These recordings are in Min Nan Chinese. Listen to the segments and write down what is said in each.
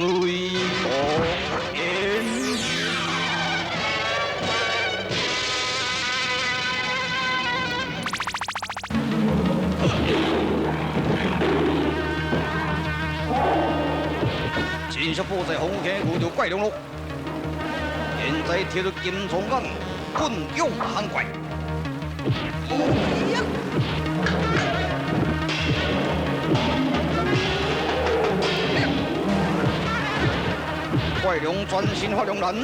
水當煙。金石宝在红天遇到怪龙咯，现在提出金钟眼，奋勇喊怪。怪龙转身发两难，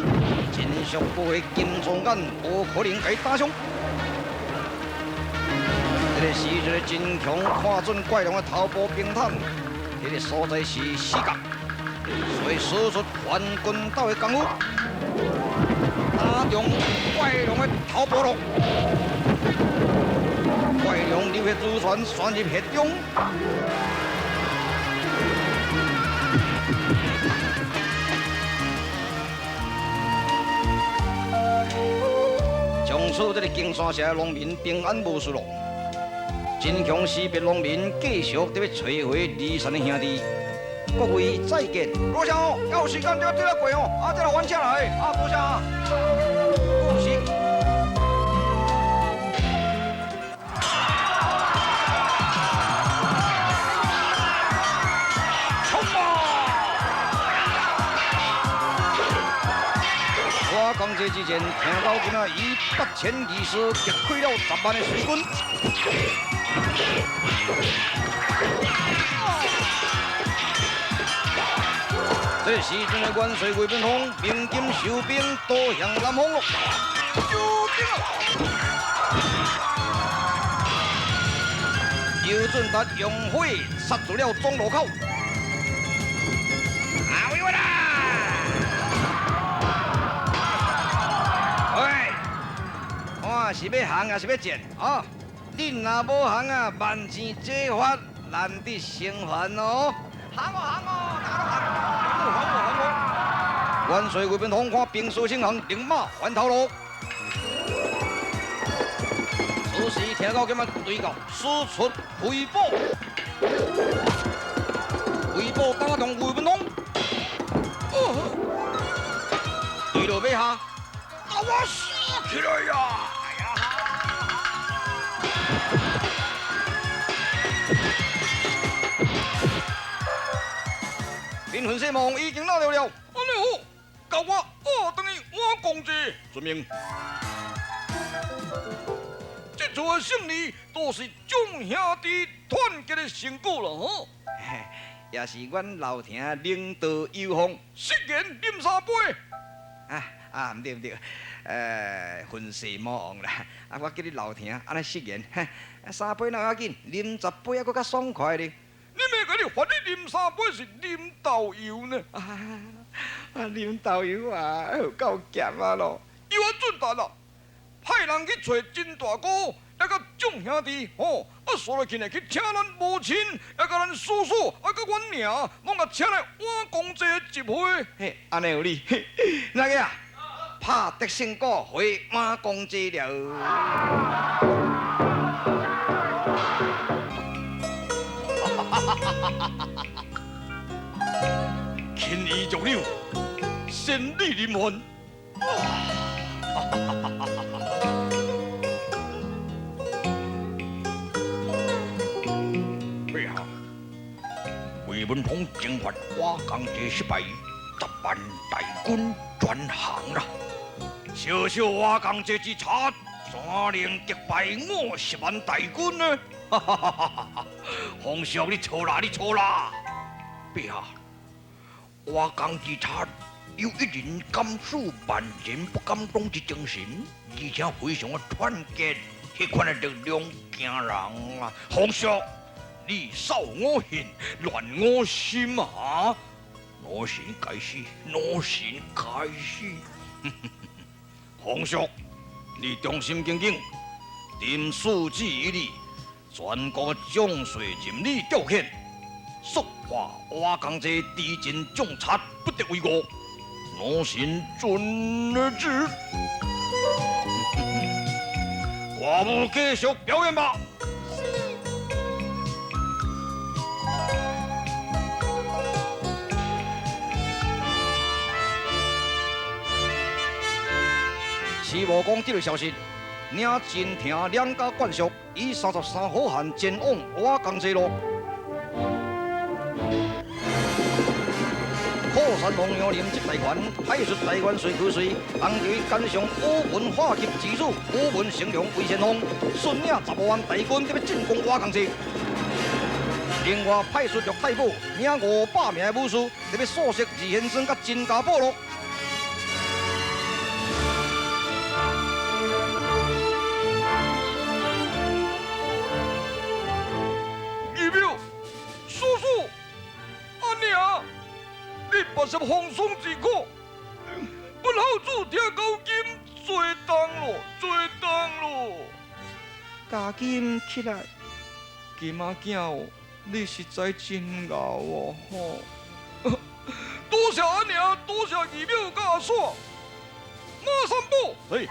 金石宝的金钟眼无可能共伊打伤。这个时阵，真强看准怪龙的头部平坦，彼个所在是死角。所以使出翻筋斗的功夫，打中怪龙的头部咯。怪龙流血如泉，钻入血中。从此，这个金山社的农民平安无事咯。真强死别农民继续伫欲揣回离散的兄弟。各位再见，多谢哦，有时间就对来过哦，啊，再来还车来，啊，多谢啊。故事。冲吧！我讲这之前，听到今仔以8000义士击溃了10万的隋军。这时阵的元帅魏文峰鸣金收兵，倒向南方咯。收兵啊！尤俊达用火杀住了总路口。阿伟我啦！喂，看是欲行抑是欲战啊？恁若无行啊，万箭齐发，难得生还哦！行哦行哦，大家拢行。元帅魏文峰看兵势胜行，立马还头路。此时听到今仔对到使出飞宝，飞宝打中魏文峰，坠落马下，甲我死起来呀！恁分析梦已经拿到了，按呢好，共我挖转去碗公祭，遵命。这次的胜利都是众兄弟团结的成果了吼。也是阮老听领导有方，失言饮三杯。啊啊，毋对毋对，混世魔王啦！啊，我叫你老听，按呢失言，三杯哪要紧，啉10杯犹阁较爽快咧。你袂共你罚你啉三杯是啉豆油呢？啊，啉豆油啊，有够咸啊咯！伊话准达啦，派人去揣金大哥，抑佮众兄弟吼，啊，煞落去呢去请咱母亲，抑佮咱叔叔，啊，佮阮娘，拢共请来碗公祭集会。嘿，按呢有理。哪个啊？拍得胜鼓回碗公祭了。轻易如柳，仙女临凡。陛下，魏文峰征伐瓦岗寨失败，10万大军转降啦。小小瓦岗寨之贼，怎能击败50万大军呢？哈哈哈哈哈！皇上，你错啦，你错啦！陛下，瓦岗之贼有一人敢死，万人不敢当之精神，而且非常的团结，彼款的力量惊人啊！皇上，你扫我兴，乱我心啊！奴臣该死，奴臣该死！皇上，你忠心耿耿，朕赐旨于你。全国将士任你调遣，速化瓦岗寨敌阵将贼，不得为过。奴臣遵旨。歌舞继续表演吧。是。徐无公得到消息，领真听两家眷属以33好汉前往瓦岗寨路。靠山王杨林接大权，派出台湾帅柯帅，当地奸相乌文化级之子乌文成龙为先锋，率领15万大军准备进攻瓦岗寨。另外派出陆太保领500名的武士，准备扫射二贤庄佮真家部落。二表，叔叔，阿娘，你不是放松之苦，本孝子听到今做动咯，做动咯。加紧起来，金仔囝哦，你实在真牛哦！吼，多谢阿娘，多谢二表佮阿嫂。马三宝，嘿，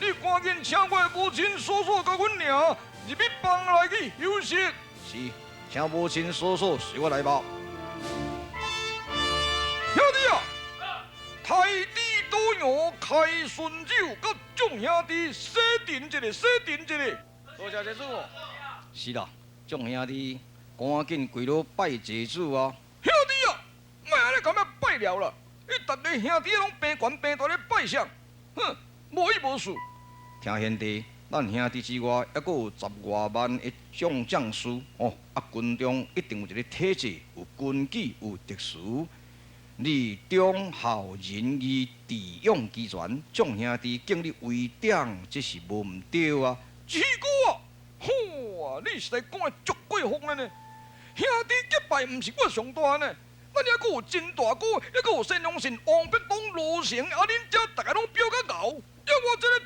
你赶紧请我的母亲、叔叔佮阮娘入去房内去休息。是，请母亲、叔叔随我来吧。兄弟啊，太子多阳开顺酒，佮众兄弟洗尘一下，洗尘一下。多谢济主。是啦，众兄弟赶紧跪落拜济主啊！兄弟啊，莫按呢共仔拜了啦！你逐个兄弟拢平悬平大咧拜相，哼，无意无事。听贤弟，咱兄弟之外，犹阁有10外万的众将士哦，啊，军中一定有一个体制，有军纪，有特殊。你忠孝仁义智勇俱全，众兄弟敬你为长，这是无毋对啊！七哥啊，吼啊，你实在讲得足过分的呢！兄弟结拜毋是我上大呢，咱犹阁有真大哥，犹阁有陈良信、王必东、罗成，啊，恁遮逐个拢飙较牛，要我这个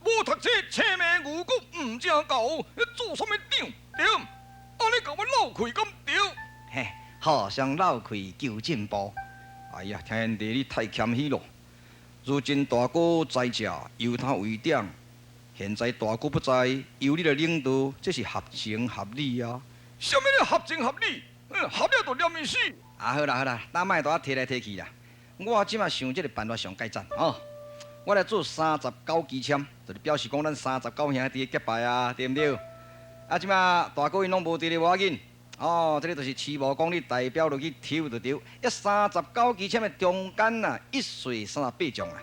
无读册、青盲牛，阁毋正牛，你做啥物长？对，按呢共我闹开敢对？嘿，互相闹开求进步。哎呀，听贤弟你太谦虚了。如今大哥在者，由他为长；现在大哥不在，由你来领导，这是合情合理啊。啥物咧合情合理？合了就念伊死。啊，好啦好啦，咱莫拄仔提来提去啦。我这马想这个办法上盖赞哦。我来做39支签，就是表示讲咱39兄弟结拜啊，对毋对？啊，这马大哥𪜶拢无伫咧，无要紧。哦，这个就是徐无讲，你代表落去抽就对。一39支签的中间啊，一岁38将啊。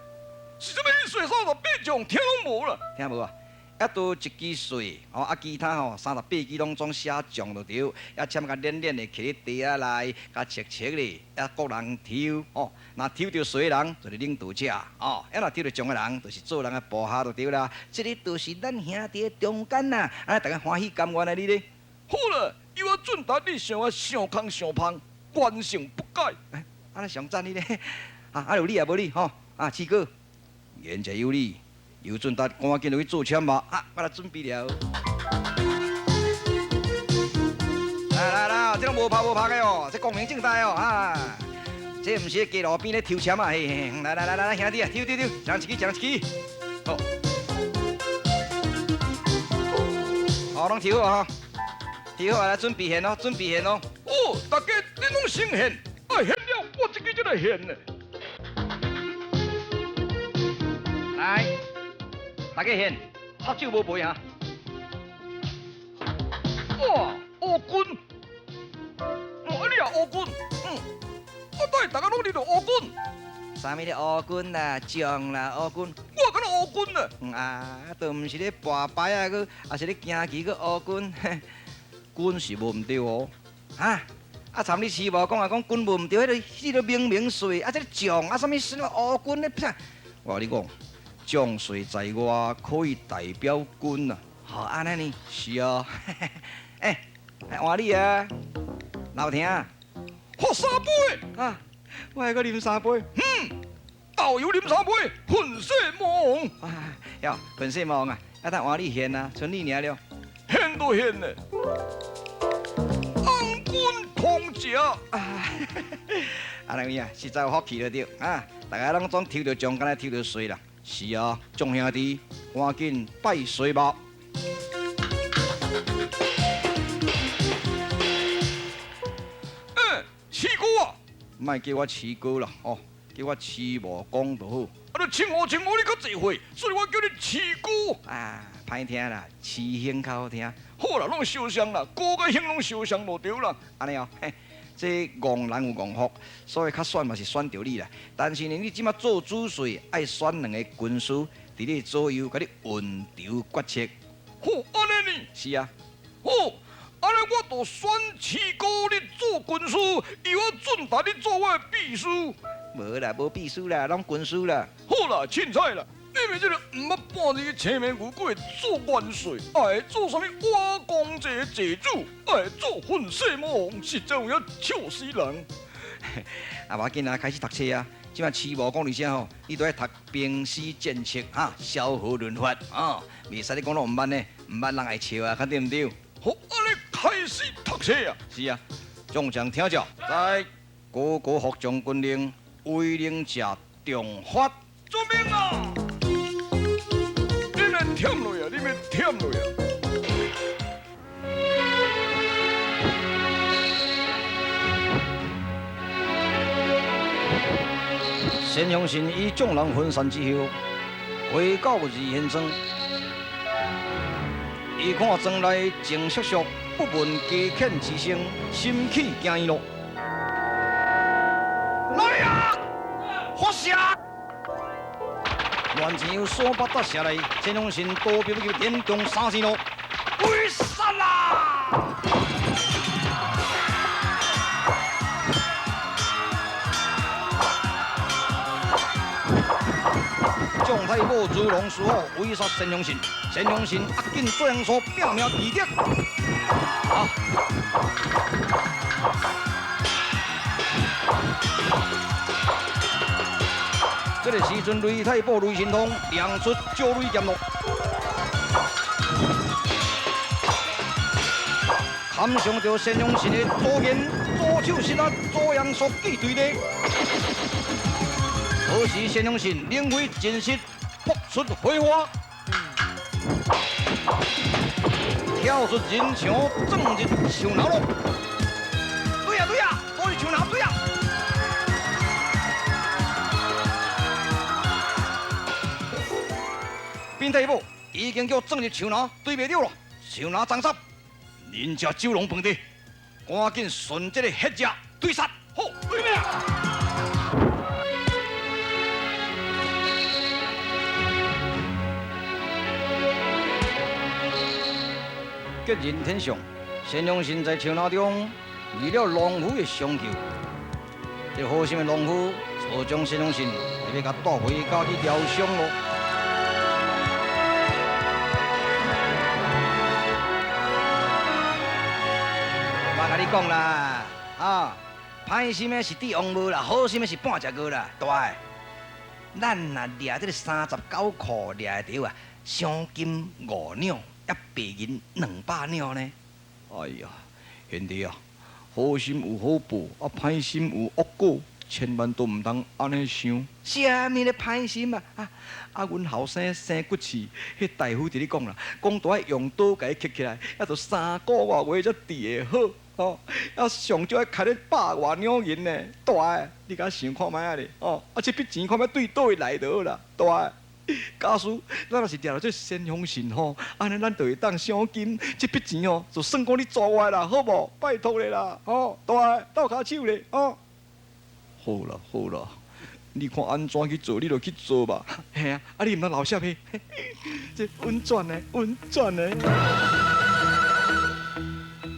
是啥物一岁38将？听拢无啦。听无啊？啊，多一支岁，哦，啊，其他吼38支拢总写将就对。啊，签甲黏黏的，摕咧袋仔内，甲切切咧，啊，各人抽，哦，若抽著岁的人就是领导者，哦，啊，若抽著将的人就是做人的部下就对啦。这个就是咱兄弟的中间啦，啊，大家欢喜甘愿的你咧。好啦。由我准达你想啊想空想芳，关性不改。哎，按呢上赞你咧，啊，有理也无理吼，啊，七哥，言者有理，尤准达赶紧落去做签吧。啊，我来准备了。来来来，这拢无拍无拍的哦，这光明正大哦，啊，这毋是街路边咧抽签啊，嘿嘿，来来来来，兄弟啊，抽抽抽，一人一支，一人一支，好，好，拢抽好啊。抽好来准备献哦，准备献哦。哦，大家你拢先献，啊献了，我这支才来献呢。来，大家献，插手无赔哈。哇，乌军，哦，你也乌军，啊对，大家拢伫做乌军。啥物咧乌军啦，将啦，乌军。我敢若乌军呢？啊，都毋是咧跋牌啊，阁，也是咧行棋阁乌军。军是无毋对哦，哈！啊，参你徐无讲啊，讲军无毋对，彼个明明帅，啊，这个将啊，啥物什么乌军咧？啥？我共你讲，将帅在外可以代表军啊。好，按呢呢？是啊。欸，来换你啊，老听。喝三杯啊！我还阁啉三杯。导游啉三杯，混世魔王。啊，哟，混世魔王啊！啊，等换你献啊，剩你尔了。献都献嘞，红军空食。啊，按呢啊，实在有福气就对啊！大家拢总抽著将，敢若抽著帅啦。是啊，众兄弟，赶紧拜帅吧。欸，七哥啊，莫叫我七哥啦，哦，叫我徐无公就好。啊，你称呼称呼你較濟歲，所以我叫你徐哥。啊，歹聽啦，徐兄較好聽。好啦，攏相像啦，哥佮兄攏相像就對啦。按呢哦，嘿，這戇人有戇福，所以較選嘛是選著你啦。但是呢，你這馬做主帥，愛選兩个軍師，佇你左右，共你運籌決策。好，按呢呢？是啊。好，按呢我就選徐哥你做軍師，由我俊達你做我的秘書。無啦，無秘書啦，攏軍師啦。好啦，凊彩啦。你們這个毋捌半日青面牛過做元帥，愛做啥物瓦崗寨寨主，愛做混世魔王，實在有影笑死人。啊，無要緊啊，開始讀冊啊。這馬徐無講而且吼，你都愛讀兵師戰策哈，蕭何論法啊，袂使你講攏毋捌呢，毋捌人會笑啊，看對毋對？好，按呢開始讀冊啊。是啊，眾將聽詔，在哥哥服從軍令，威靈者重罰。遵命啊！你免忝落啊！你免忝落啊！先相信以眾人分散之後，回到二仙莊，伊看莊內靜肅肅，不聞雞犬之聲，心起驚疑咯。來啊！發射！亂箭由山北搭射來，先相信刀兵要連中三箭咯，鬼殺啦！將太保如龍似虎，圍殺先相信，先相信押緊左陽蘇拼命抵敵。啊！這个時陣，雷太保雷神通亮出招雷劍咯，砍上著先相信的左肩、左手膝啊、左陽蘇記對咧。何時先相信靈飛真實，撲出火花，跳出人牆，撞入樹林咯。對啊對啊，都是樹林對啊。變態某已經叫撞入樹林，對袂著咯，樹林髒濕，恁遮酒龍飯地，趕緊順這个黑者對殺，好，對命。吉人天相，先相信在樹林中遇了農夫的相救，這个好心的農夫就將先相信欲共帶回家去療傷咯。我共你講啦，啊，歹心的是戴王帽啦，好心的是半隻鵝啦，大的。咱若掠這个39箍掠會著啊，賞金5兩，抑白銀200兩呢。哎呀，兄弟啊，好心有好報，啊歹心有惡果，千萬都毋通按呢想。啥物咧歹心啊？啊啊！阮後生生骨刺，彼大夫佇咧講啦，講都愛用刀共伊切起來，抑著3個外月才治會好。哦，啊上少愛開咧100外兩銀呢，大的，你共想看覓仔咧？哦，啊這筆錢看欲對佗位來就好啦，大的。假使咱若是掠著這先鋒神吼，按呢咱就會當賞金，這筆錢吼就算講你賺我啦，好無？拜託咧啦，吼，大的，鬥跤手咧，吼。好啦好啦，你看按怎去做，你就去做吧。嘿啊，啊你毋通留下去，這穩賺的，穩賺的。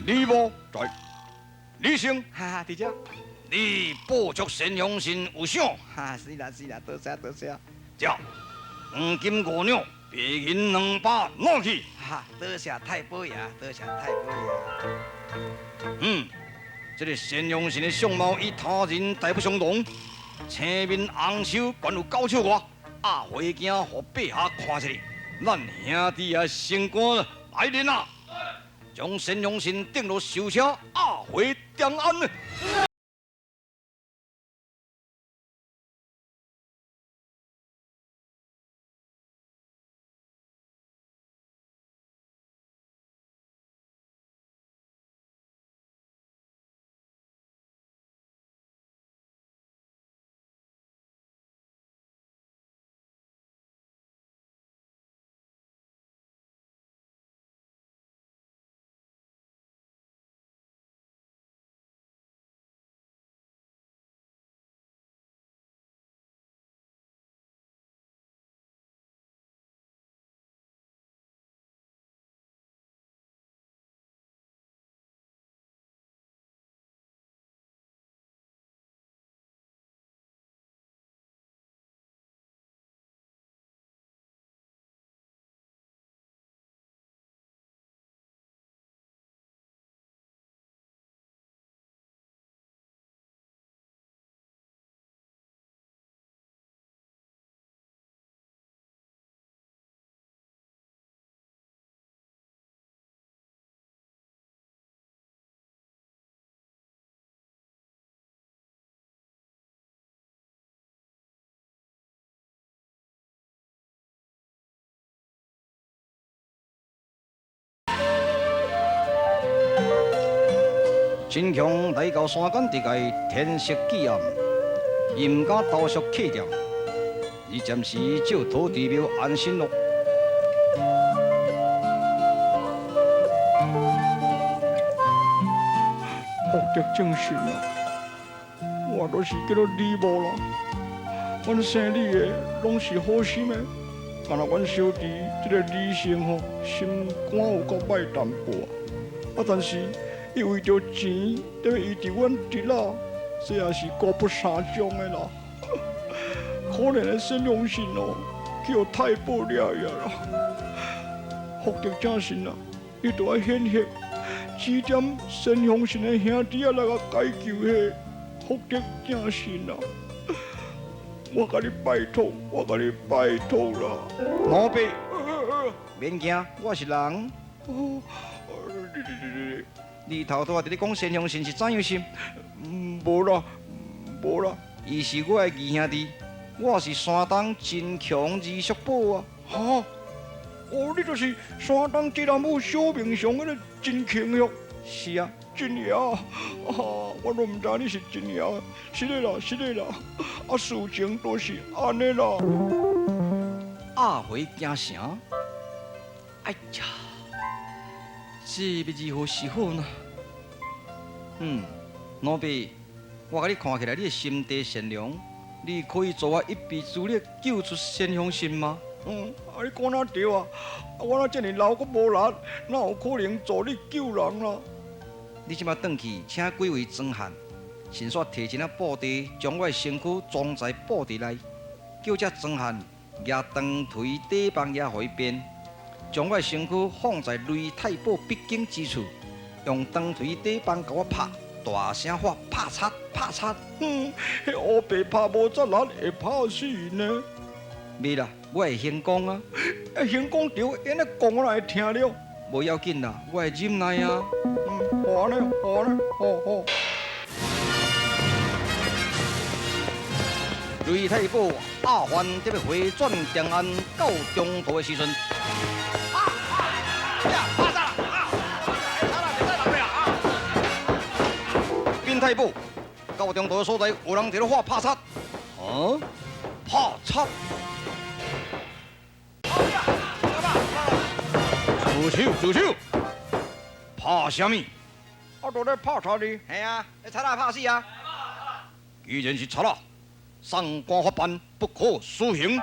李某在，李生，哈哈，佇遮。你報祝先鋒神有賞。哈，是啦是啦，多謝多謝。這黃金5兩，白銀200，拿去。哈，多謝太保爺，多謝太保爺。這个先鋒神的相貌與他人大不相同，青面紅手，懸有9尺外，壓回鏡予陛下看一下。咱兄弟啊，升官來人啊！將先鋒神頂落壽車，押回長安。秦强来到山间地界，天色既暗，伊毋敢投宿客店，伊暂时借土地庙安身咯。福德正神啊，我都是叫做李某啦。阮生你的拢是好心的，干焦阮小弟这个李胜吼，心肝有够歹淡薄啊，但是。伊为著钱，得伊伫阮侄仔，这也是孤不三将的啦。可怜的沈良信哦，去予太保掠去啦。福德正神啊，你著爱显现，指点沈良信的兄弟仔来共解救彼福德正神啊！我共你拜托，我共你拜托啦。老伯，免惊，我是人。哦，你。你头拄仔伫咧讲沈良信是怎样心？无啦，无啦，伊是我的义兄弟，我是山东秦强二叔宝啊！哈，哦，你就是山东济南府小明雄彼个秦强哟？是啊，秦爷啊，我都毋知你是秦爷，是的啦，是的啦，啊，事情都是按呢啦。阿回京城，哎呀！这欲如何是好呢？老伯，我共你看起来，你的心地善良，你可以助我一臂之力救出沈乡信吗？啊，你讲哪对啊？我若这尔老阁无力，哪有可能助你救人啦？你这马转去，请几位壮汉，迅速提一领布袋，将我的身躯装在布袋内，叫这壮汉举长槌短棒也予伊鞭。将我的身躯放在雷太保必经之处，用长槌短棒共我拍，大声喊拍贼拍贼。哼，彼乌白拍无遮力，会拍死呢？袂啦，我会行功啊！啊，行功对，按呢讲我哪会听了？无要紧啦，我会忍耐啊。好按呢，好按呢，好好。雷太保阿凡得欲回转长安到中途的时阵。禀太保，到中途的所在有人伫咧喊拍贼。啊？拍贼！住手！住手！拍啥物？啊，都咧拍贼哩。嘿啊，咧贼仔拍死啊！既然是贼仔，送官法办，不可私刑。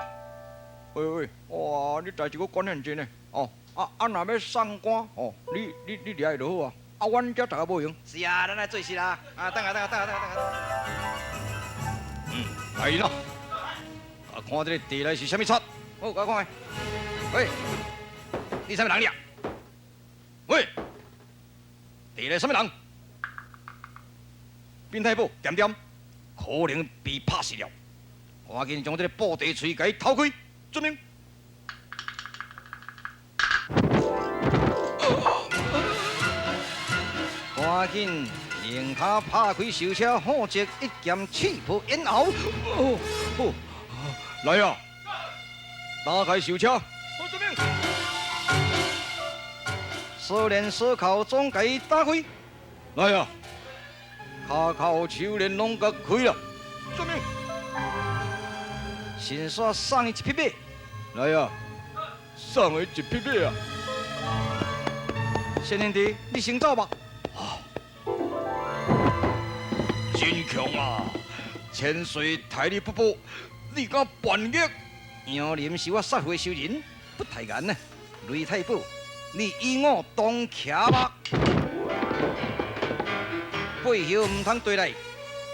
喂喂，哇，你代志阁管遐济呢？哦，啊，若欲送官，哦，你掠伊就好啊。啊，阮遮大家无闲。是啊，咱来做事啦。啊，等下，等下，等下，等下，等下。来啦！啊，看这个地内是啥物贼？好，共我看。喂，你啥物人哩啊？喂，地内啥物人？禀太保，点点，可能被拍死了。赶紧将这个布袋喙共伊掏开，遵命。赶紧用跤拍开囚车，负责一剑刺破咽喉。哦哦，来啊！打开囚车。好，遵命。锁链锁铐总共伊打开。来啊！跤铐手链拢共开啦。遵命。先煞送伊一匹马。来啊！送伊一匹马啊！先兄弟，你先走吧。真强啊！千岁待你不薄，你敢叛逆？杨林是我杀父的仇人，不太言呢。雷太保，你与我同骑吧。背后毋通对来，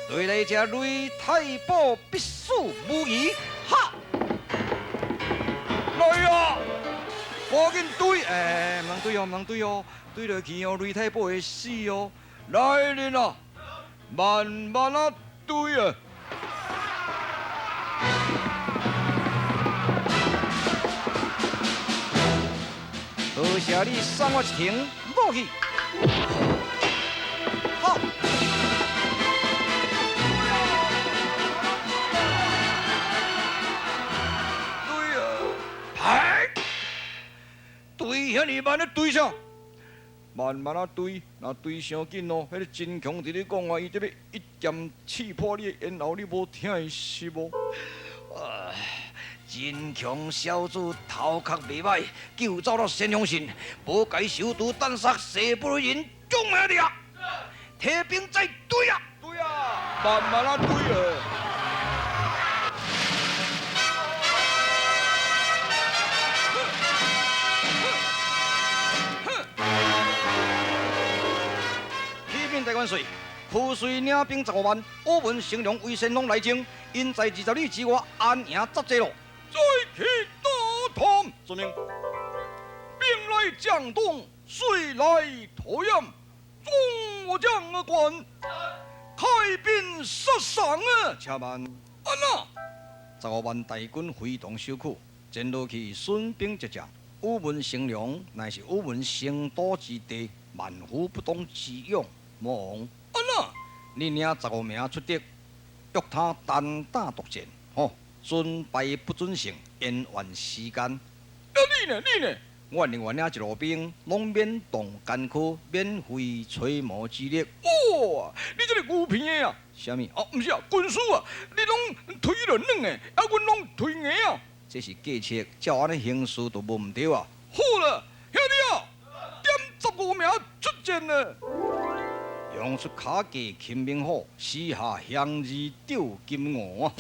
对来者雷太保必死无疑。哈！来啊！赶紧对！欸，毋通对哦，毋通对哦，对落去哦，雷太保会死哦。来人啊！慢慢仔对啊！多谢你送我一程，落去。好。对啊！哎，对遐尔慢咧对啥？慢慢仔追，若追傷緊哦，彼个真強佇咧講啊，伊這欲一劍刺破你的咽喉，你無疼會死無？啊！真強小子頭殼袂䆀，救走了先鋒信，無共伊守株等殺，誓不認，將命啊！提兵再追啊！對啊，慢慢仔追啊！启禀大元帅，区随领兵15万，宇文成龙为先锋来征，𪜶在20里之外安营扎寨咯。再去打探，遵命。兵来将挡，水来土掩，众我将官开兵杀上啊！且慢，按那15万大军非同小可，前落去损兵折将。宇文成龙乃是宇文成都之地，万夫不当之勇。魔王，按那你领15名出敌，约他单打独战，吼，准败不准胜，延缓时间。啊，你呢？你呢？我另外领一路兵，攏免动干戈，免费吹毛之力。哦，你這个牛皮的啊？啥物？哦，毋是啊，軍師啊，你攏推輪軟的，啊，阮攏推硬啊。這是計策，照按呢行事就無毋對啊。好啦，兄弟啊，點15名出戰啊！用出跤架擒明虎，私下相字釣金鰲啊！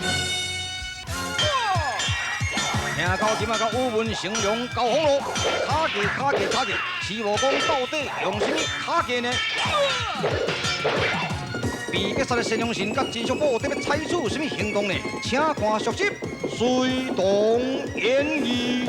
听到今仔佮宇文成龙交锋咯，跤架跤架跤架，徐无讲到底用啥物跤架呢？被击杀的先锋神佮金属宝得欲采取啥物行动呢？请看续集《隋唐演义》。